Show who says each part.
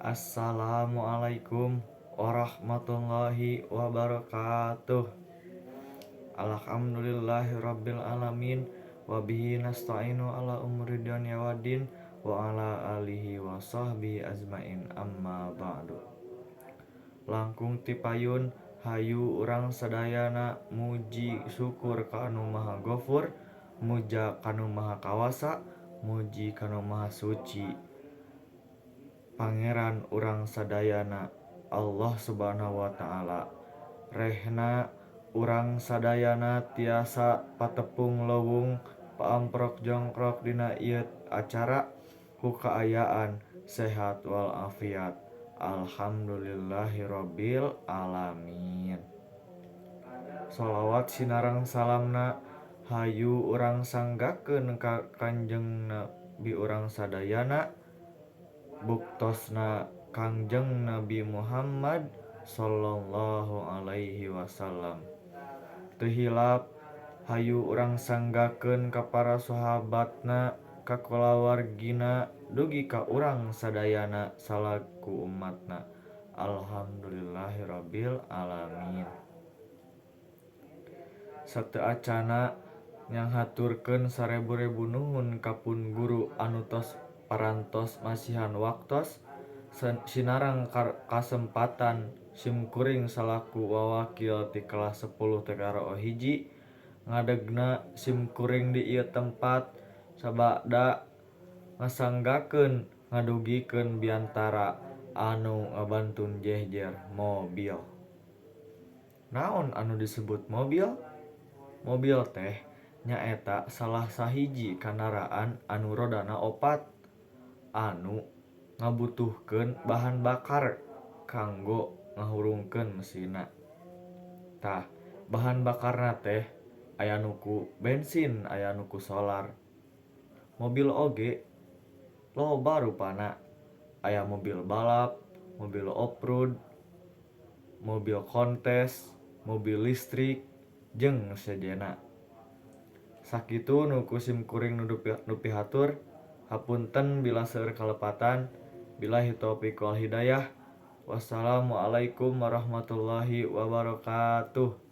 Speaker 1: Assalamualaikum warahmatullahi wabarakatuh. Alhamdulillahirabbil alamin wa bihi nasta'inu ala umuri dunya waddin wa ala alihi wa sahbihi ajmain, amma ba'du. Langkung ti payun, hayu urang sadayana muji syukur ka Anu Maha Gofur, muja ka Nu Maha Kawasa, muji ka Nu Maha Suci, Pangeran urang sadayana, Allah Subhanahu wa Ta'ala. Rehna urang sadayana tiasa patepung leuweung, paamprok jongkrok dina ieu acara ku kaayaan sehat walafiat. Alhamdulillahirabbil alamin. Shalawat sinareng salamna hayu urang sanggakeun ka Kanjeng Nabi urang sadayana, buktosna Kangjeng Nabi Muhammad sallallahu alaihi wasallam. Teu hilap hayu urang sanggakeun ka para sahabatna, ka kulawargina, dugi ka urang sadayana salaku umatna. Alhamdulillahirabbil alamin. Sateuacanna nyanghaturkeun sarebu-rebu nuhun ka pun guru anu tos parantos masihan waktos sinareng kasempatan simkuring salaku wawakil ti kelas 10 TKRO 1 ngadegna simkuring di ieu tempat sabada ngasanggakeun ngadugikeun biantara anu ngabantun jejer mobil. Naon anu disebut mobil? Mobil teh nyaeta salah sahiji kandaraan anu rodana opat anu ngabutuhkeun bahan bakar kanggo ngahurungkeun mesinna. Tah, bahan bakarna teh aya nu ku bensin, aya nu ku solar. Mobil oge loba rupana, aya mobil balap, mobil off-road, mobil kontes, mobil listrik, jeung sejenna. Sakitu nu ku simkuring nu pihatur. Hapunten bila seueur kalepatan. Billahi taufiq wal hidayah. Wassalamualaikum warahmatullahi wabarakatuh.